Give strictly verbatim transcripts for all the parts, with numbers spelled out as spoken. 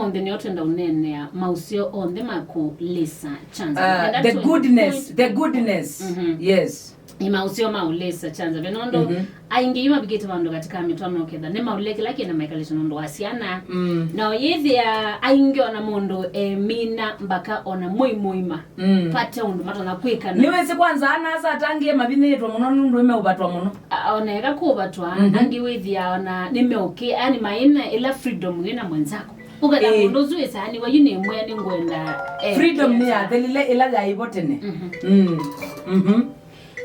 Mũthenya ũyũ twenda ũneenea maũseo onthe ma kũlĩsa cancer. Uh, Nenda the tũ- goodness, the goodness. Mhm. Yes. Nĩ maũseo ma ũlĩsa cancer ve nũndũ Mhm. aingĩ yu mavikĩte vandũ katika mĩtwano ketha nĩ maũlile kĩla kĩna maikalisho nũndũ wa syana. Mm. Na ũyĩthĩa aingĩ ona mũndũ emina mpaka ona mwei mũima Mm. pate ũndũ matonya kwĩkana. Nĩwĩsĩ kwanza ana asa atangie mavinĩtwe mũno nũndũ ĩmeũvatwa mũno. A- ona eka kũvatwa Mhm. angĩ wĩthĩa ona nĩmeũkĩ yani maina ĩla freedom wĩna mwenzako ũketha Ĩĩ. Mũndũ ũsu wĩsaa nĩ wayu nĩ mwĩa nĩ ngwenda eh, Freedom nĩ kĩasa. Yathelile ĩla yaĩ vo tene. Mhm. Mm. Mhm.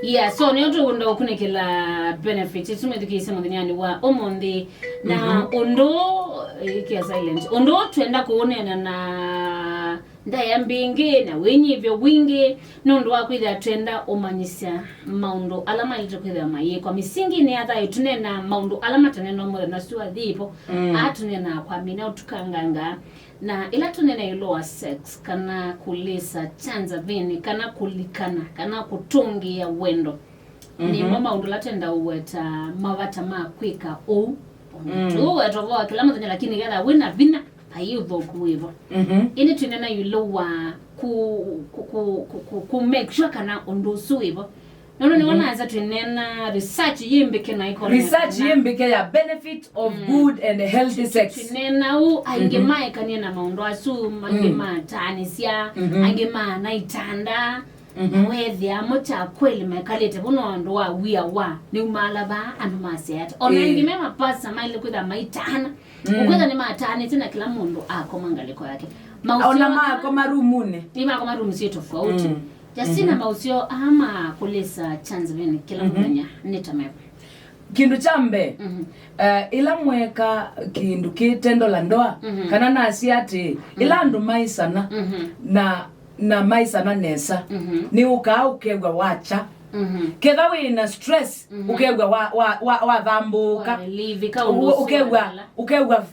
Yeah, so nĩ ũndũ ũkũnĩkĩla benefits isu mwĩthukĩĩsye mũthenyanĩ wa ũmũnthĩ na Mhm. ũndũ ĩkĩa silent ũndũ twenda kũũneena na ndaĩa mbingĩ na wĩnyivyo wingĩ nũndũ wa kwĩthĩa twenda ũmanyĩsya maũndũ ala maĩlĩte kwĩthĩa mayĩkwa mĩsinginĩ ya thayũ. Tũneenaa maũndũ ala mataneenwa mũthenya ũsu wa thiipo. Mm. Aa tũneenaa kwamina ũtukanganga na ĩla tũneena ĩũlũ wa sex kana kũlĩsa chanza vĩnĩ kana kũlikana kana kũtũngĩĩa wendo. Nĩmo maũndũ ala twenda ũweta mavata ma kwĩka ũu. Mm. Tũũweta ũvoo wa kĩla mũthenya lakini ketha wĩna vinya vai ũthũku wĩvo. Mhm. Ĩndĩ twĩnena ĩũlũ wa ku, ku, ku, ku, ku, ku make sure kana ũndũ ũsu wĩvo. Nũndũ nĩwona nza twĩnena research yĩmbĩke na ĩkona Research yĩmbĩke ya benefit of good and healthy sex. Twĩnena ũu aingĩ maekanie na maũndũ asu, aingĩ mataanĩsya, aingĩ maana itanda. Wethĩa mo kya kweli mekalĩte vau no andũ wa wia wa nĩumaala vaa andũ masya ata ona Ĩĩ. Aingĩ me mapasa maĩle kwĩtha maitaana ũkwĩtha nĩmataanĩte na kĩla mũndũ akoma ngalĩko yake. Maũseo Ona aa- makoma rumunĩ. Nĩmakoma rumu syĩ tofauti. Mm. Jasina, maũseo aa ma kũlĩsa chanza vene kĩla mũthenya nĩ ta meva? Kĩndũ kya mbee, Mhm. eh, ĩla mweka kĩndũ kĩ tendo la ndoa, Mhm. kana nasya atĩ ĩla andũ maisana Mhm. na na maisana nesa, Mhm. nĩ ũkaa ũkew'a wakya. Mhm. Ketha wĩ na stress, Mhm. ũkew'a wa, wa, wa, wathambũũka. Wa relieve, ka Ũ- ũndũ ũsu ũkew'a walala. Ũkew'a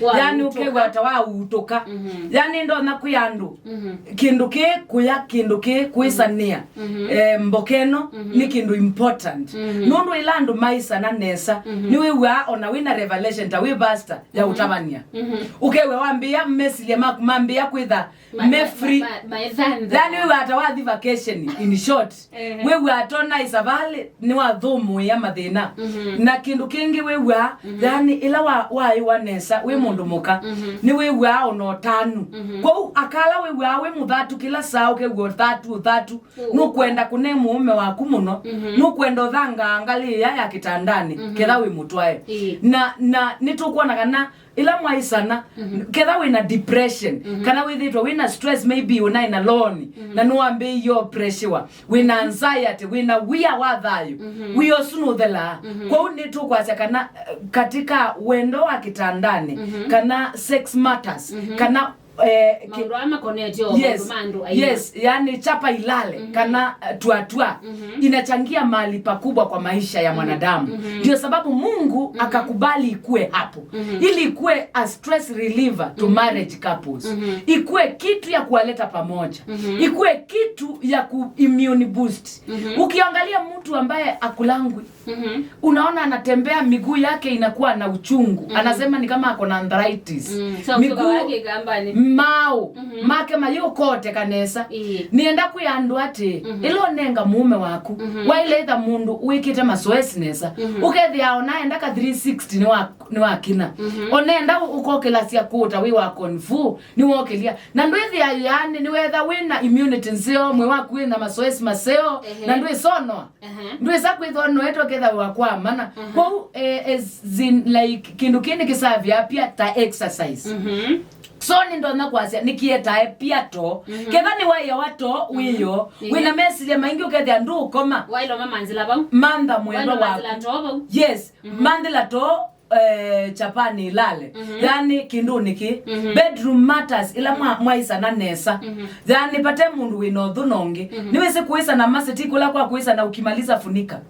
Wa yani utũka. Ũkew'a ta wautũka. Mhm. Yani ndonya kwĩa andũ Mhm. kĩndũ kĩ kũya, kĩndũ kĩ kũĩsanĩa. Mhm. Eh, mboka ĩno Mhm. nĩ kĩndũ important. Mhm. Nũndũ ĩla andũ maisana nesa, Mhm. nĩwĩw'aa ona wĩna revelation ta wĩ pastor ya ũtavany'a. Mhm. Ũkew'a wambĩĩa mesilya maku mambĩĩa kwĩtha Ma- me ma- free. ma- ma- ethantha. Yani wĩw'aa ta wathi vacation in short. Ehe. Wĩw'aa tona isavalĩ nĩwathũmũĩa mathĩna. Mhm. Na kĩndũ kĩngĩ wĩw'aa, Mhm. yani ĩla wa- waĩwa nesa wĩ mũndũ mũka, Mhm. nĩwĩw'aa ona ũtanu. Mhm. Kwoou akala wĩw'aa wĩ mũthatu kĩla saa ũkew'a ũthatu ũthatu. Ũ- Nũkwenda kũne mũũme waku mũno. Mhm. Nũkwenda ũthangaa ngalĩ ĩya ya kĩtandanĩ Mhm. ketha wĩ mũtwae. Ĩĩ. Na, na nĩtũkwona kana ĩla mwaisana, Mhm. Ketha wĩna depression, Mhm. kana wĩthĩtwe wĩna stress, maybe ũnaĩ na loan, Mhm. na nĩwambĩĩie pressure, wĩna anxiety, wĩna wia wa thayũ, Mhm. wia ũsu nũthelaa. Mhm. Kwoou nĩtũkwasya kana eh, katika wendo wa kĩtandanĩ, Mhm. kana sex matters, Mhm. kana eh, ki- Maũndũ aa makonetye o Yes, maũndũ ma andũ aingĩ. Yes, yani chapa ilale, Mhm. kana eh, tuatua Mhm. inachangia mahali pakubwa kwa maisha ya mwanadamu. Mhm. Ndio sababu Mungu akakubali ikue hapo, ili ikue a stress reliever to marriage couples. Mhm. Ikue kitu ya kuwaleta pamoja. Mhm. Ikue kitu ya ku immune boost. Mhm. Ukiangalia mtu ambaye akulangwi, unaona anatembea, miguu yake inakuwa na uchungu. Mhm. Anasema ni kama ako na arthritis. Mm. So, miguu wake kambani. Mau make mayũkote kanesa. Ĩĩ. Nĩenda kwĩa andũ atĩ, ĩla ũnenga mũũme waku, waĩle ĩtha mũndũ wĩkĩte masoesi nesa. Ũkethĩa ona enda ka three sixty nĩwa- nĩwakina. Ona enda ũkokelasya kũũta wĩ wa kung fu, nĩwokĩlya. Na ndwĩthĩa yani nĩwetha wĩna immunity nzeo, mwĩ waku wĩna masoesi maseo, na ndwĩsonoa. Ndwĩsa kwĩthwa noetwa kethawa kwa mana. Kwoou eh, as in, like, kĩndũ kĩĩ nĩkĩsavĩa pia ta exercise. So nĩndonya kwasya nĩkĩetae pia to. Ketha nĩwaĩawa to wĩyo, wĩna mesilya maingĩ ũkethĩa ndũũkoma. Waĩloma manzila vau. Mantha mwendwa waku. Manzila to vau. Yes. Manthila to eh, chapani ilale. Yani kĩndũnĩ kĩ bedroom matters ila mwa- mwaisana nesa. Yani pate mũndũ wĩna ũthũ na ũngĩ. Nĩwĩsĩ kũĩsana maseti kũla kwa kũĩsana ukimaliza funika.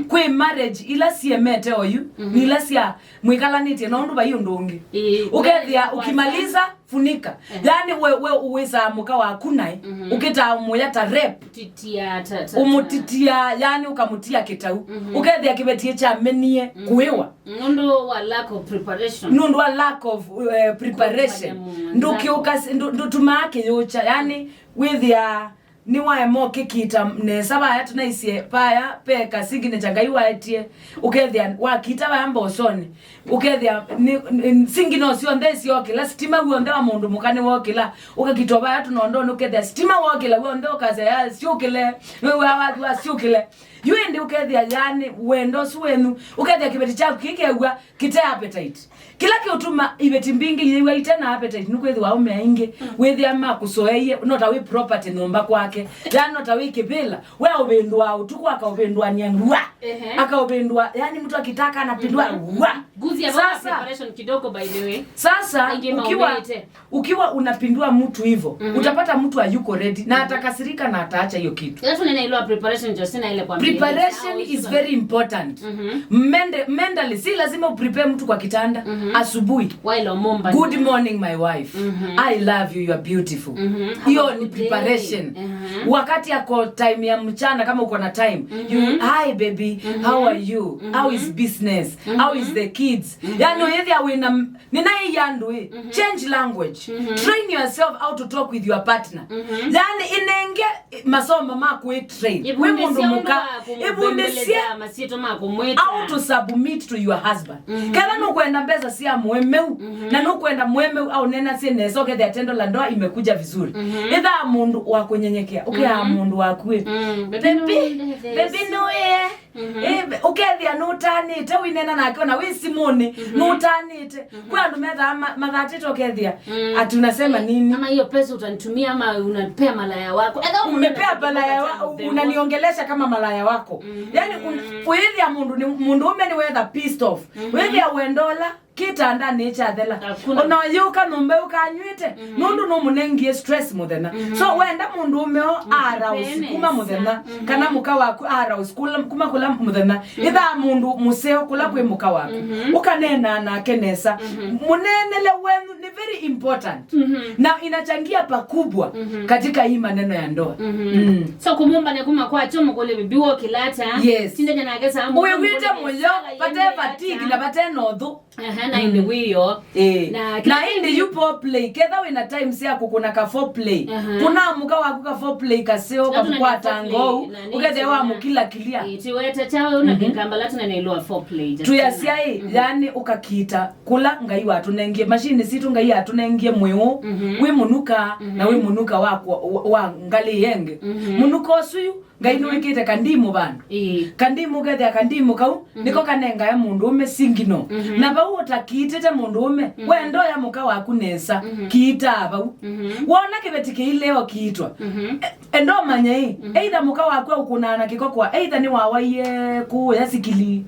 Kwĩ marriage ila siemete oyu, ni ila sya mwĩkalanĩtye na ũndũ vai ũndũ ũngĩ. Ĩĩ. Ũkethĩa ukimaliza funika. Ehe. Yani we, we uwisaa mũka waku naĩ, mhm, ũkĩtaa ũmũya ta rep. Titia, ta, ta, ta. Ũmũtitia, yani ũkamũtia kĩtau. Mhm. Ũkethĩa kĩveti kyamenie, mhm, kũĩwa. Nũndũ wa lack of preparation. Nũndũ wa lack of, uh, preparation. Kũmanya mũndũ. Ndũkĩũka, ndũ-, ndũtumaa kĩyũkya. Yani wĩthĩa nĩwaema ũkĩkita nesa vaya tũnaisye vaya ve ka signature Ngai waetie, ũkethĩa wakita vaya mbosonĩ, ũkethĩa nĩ, nĩ, singi no syonthe syokĩla, sitima w'onthe wa mũndũ mũka nĩwokĩla, ũkakitwa vaya tũnondonĩ, ũkethĩa sitima wokĩla w'onthe ũkasya, "Ya, syũkĩle, nĩwĩw'aa wathi wa syũkĩle." Yu ĩndĩ ũkethĩa, yani, wendo ũsu wenyu, ũkethĩa kĩveti kyaku kĩkew'a kĩte appetite. Kĩla kĩũtuma iveti mbingĩ iyĩw'a ite na appetite nĩ kwĩthĩwa aũme aingĩ, mm, wĩthĩa makũsoeie, no ta wĩ property nyũmba kwake, yani no ta wĩ kĩvĩla, we aũvĩndũa ũtukũ, akaũvĩndũania ngua, ehe, akaũvĩndũa, yani mtu akitaka anapindua, mhm, ngua. Gusia baba. Sasa, preparation kidogo, by the way. Sasa, aingĩ ukiwa, maumĩte. Ukiwa unapindua mtu hivyo, mhm, utapata mtu hayuko ready na atakasirika na ataacha hiyo kitu. Ila tunene ilo preparation, Justina, ile kwa preparation is very important. Mhm. Mende-, mentally, si lazima uprepare mtu kwa kitanda, mhm, asubuhi. While omomba. "Good morning, my wife. Mhm. I love you, you are beautiful." Mhm. Hiyo ni preparation. Mhm. Wakati yako time ya mchana, kama uko na time, you, mhm, "Hi, baby, mhm, how are you? How is business? Mhm. How is the kids?" Mhm. Yani, uyethia wina Nĩnaĩ andũ ĩ, mhm, change language. Mhm. Train yourself how to talk with your partner. Mhm. Yani, ĩnenge masomo ma kwĩ train. Wĩ mũndũ mũka, ĩvundĩsye ũndũ wa kũmũthembeleza, masyĩtwa ma kũmwĩta. How to submit to your husband. Mhm. Ketha nũkwenda mbesa sya mũemeu, mhm, na nũkwenda mũemeu aũnenasye nesa, ũkethĩa tendo la ndoa imekuja vizuri. Mhm. Ĩthaa mũndũ wa kũnyenyekea, ũkĩaa, mhm, mũndũ waku ĩ. Mm, baby, baby, no, baby, no, eh. Mhm. Eh, ũkethĩa nũtanĩte, ũinena nake ona wĩ simũnĩ, mhm, nũtanĩte. Mhm. Kwĩ andũ methaa ma-, mathatĩte ũkethĩa, mm, ati unasema nini? Ama hiyo pesa utanitumia ama unapea malaya wako. Ethwa umepea malaya wa-, unaniongelesha kama malaya wako. Mhm. Yani, un-, ũyĩthĩa mũndũ nĩ, mũndũ ũme nĩ wetha pissed off. Mhm. Wĩthĩa wendola, kĩtandanĩ kyathela. Hakuna. Ona ũyũka nyũmba ũkanyw'ĩte, mhm, nũndũ nũmũnengie stress mũthenya. Mhm. So, wenda mũndũ ũme o, mhm, araũsi kuma mũthenya, mhm, kana mũka waku araũsi kula, kuma kula mũthenya. Mhm. Ĩthaa mũndũ mũseo kula kwĩ mũka waku. Mhm. Ũkaneenaa nake nesa. Mhm. Mũneenele wenyu nĩ very important. Mhm. Na inachangia pakubwa, mhm, katika hii maneno ya ndoa. Mhm. Mm. So, kũmũmbanya kuma kwakyo mũkũlye bibi wokĩla ata? Yes. Tindanya nake saa mũka. Ũĩw'ĩte mũyo, vate fatigue na vate na ũthũ. Aha, na ĩndĩ wĩoo. Eh. Na ĩndĩ yu foreplay, ketha wĩna time sya kũkũna ka foreplay. Aha. Kũna mũka waku ka foreplay kaseo, kakwata ngou, ũkethĩa wa mũkilakilia. Eh, tiwete kyawe, una kĩkamba la tuna nĩlwa foreplay, just tuyasya ĩ, mhm, yani ũkakita kũla Ngai watũnengie, machine sitũ Ngai atũnengie mwĩũ, mhm, wĩ mũnuka, mhm, na wĩ mũnuka wa kwa-, wa, wa ngalĩ yenge. Mhm. Mũnuka ũsu yu, Ngai, mhm, nĩwĩkĩte kandimũ vandũ. Ĩĩ. Kandimũ, ũkethĩa kandimũ kau, mhm, nĩko kanengae mũndũũme signal. Mhm. Na vau ũtakiitĩte mũndũũme, mhm, wendo ya mũka waku nesa, mhm, kiitaa vau. Mhm. Wona kĩveti kĩileo kiitwa. Mhm. E-, enda ũmanye ĩ, mhm, either mũka waku aũkũnaa na kĩko kwa, either nĩwawaie kũũya sikili,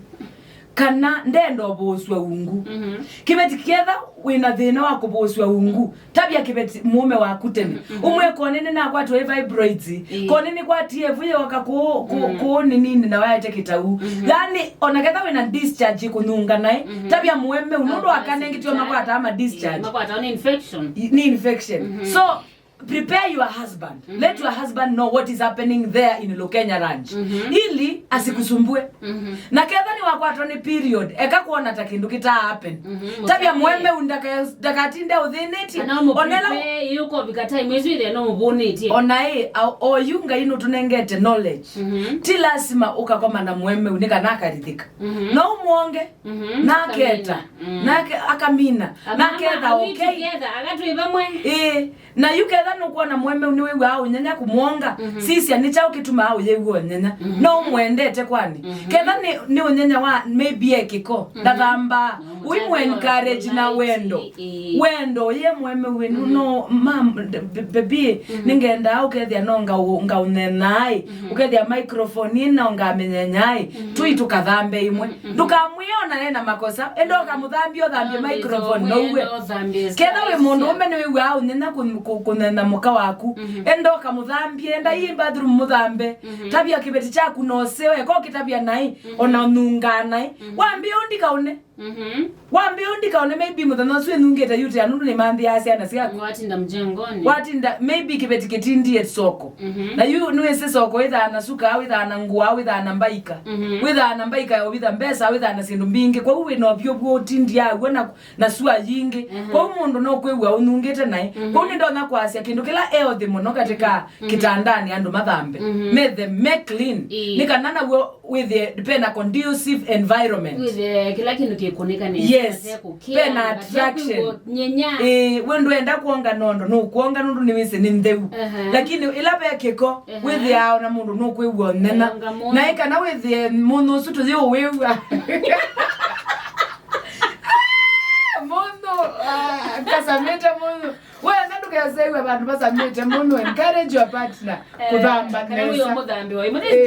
kana ndenda ũvũsw'a ungu. Mhm. Kĩveti ketha wĩna thĩna wa kũvũsw'a ungu, tavya kĩveti mũũme waku tene. Mhm. Ũmwĩe, "Koni nĩnakwatwa ĩ fibroids. Ĩĩ. Koni nĩkwatie ĩvu yoka kũũ, kũ-, mm, kũũ nĩnini na waete kĩtau." Mhm. Yani, ona ketha wĩna discharge kũnyunga naĩ, mhm, tavya mũemeu, nũndũ akanengĩtio makwataa ma discharge. Ĩĩ, makwataa nĩ infection. I-, nĩ infection. Mhm. So, prepare your husband. Mhm. Let your husband know what is happening there in Lukenya Ranch. Mhm. Ili asikusumbue. Mhm. Na ketha nĩwakwatwa nĩ period, eka kuona ta kĩndũ kĩta happen. Mhm. Tavya mũemeu ndaka-, ndakatinde ũthĩnĩtye. Kana onela ũmũprepare, ĩũkũvika time ĩsu ĩthĩa no mũvũnĩtye. Ona ĩ, a-, oyu Ngai nũtũnengete knowledge. Mhm. Ti lasima ũkakoma na mũemeu nĩ kana akarithika. Mhm. No ũmwonge, mhm, naketa, akamina. Mm. Nake akamina. Amama, naketha, are we okay? Together? Agatwĩ vamwe. Ĩĩ. Na yu ketha nũkwona mũemeu nĩwĩw'aa ũnyanya kũmwonga, mhm, sisya nĩ kyaũ kĩtumaa ũyĩw'a ũnyanya. Mhm. No ũmwendete kwani? Mhm. Ketha nĩ, nĩ ũnyanya wa maybe e kĩko, mhm, ndathambaa, no, ũimũ encourage na wendo. Ĩĩ. Wendo, ye mũemeu wenu, mhm, no, mam, b-, b-, baby, mhm, nĩngendaa ũkethĩa no ngau-, ngaũnenaa ĩ, mhm, ũkethĩa microphone ĩno ngamĩnyenyaa ĩ, mhm, tũi tũkathambe ĩmwe. Mhm. Ndũkamwĩe ona ena makosa, enda ũkamũthambie, ũthambie microphone, no ũthambie, no ũthambie. Ketha wĩ mũndũũme nĩwĩw'aa ũnyenya kũ-, kũ-, kũnena mũka waku, mhm, enda ũkamũthambie, enda ii bathroom mũthambe, mhm, tavya kĩveti kyaku na ũseo, eka ũkĩtavya naĩ, mhm, ona ũnungaa naĩ. Mhm. Wambie ũndika ũne. Mhm. Wambĩa ũndikaone, maybe mũthenya ũsu ĩnungĩte yu tea nũndũ nĩmanthĩaa syana syaku. Watinda mjengoni. Watinda, maybe kĩveti kĩtindie soko. Mhm. Na yu nĩwĩsĩ soko wĩthaa na sukaa, wĩthaa na ngũa, wĩthaa na mbaika. Mhm. Wĩthaa na mbaika ya ũvitha mbesa, wĩthaa na syĩndũ mbingĩ. Kwoou wĩna ũvyũ w'o ũtindiaa w'o na, na sua yingĩ. Mhm. Kwoou mũndũ no kwĩw'a ũnungĩte naĩ. Mhm. Kwoou nĩndonya kwasya kĩndũ kĩla healthy mũno katĩ ka Mhm. kĩtandanĩ andũ mathambe. Mhm. Methe, me clean. Ĩĩ. Nĩ kana naw'o wĩthĩe pena conducive environment. Wĩthĩe kĩla kĩndũ kĩkũnĩka nesa. Yes. Pena attraction. Nyenya. Eh, we ndwenda kuonga nondo, no kuonga nũndũ nĩwĩsĩ nĩ ntheu. Aha. Lakini ĩla ve kĩko, aha, wĩthĩaa ona mũndũ nũkwĩw'a ũnena. Ũyonga mũndũ. Na ĩ kana wĩthĩe mũndũ ũsu tũyĩũwĩw'a. Mũndũ, ah, kasamĩte mũndũ. Wenda ndũkesew'a vandũ vasamĩte mũno, encourage your partner. Eh, kũthamba kana nesa. Ũyo mũthambi wa imwe. Eh.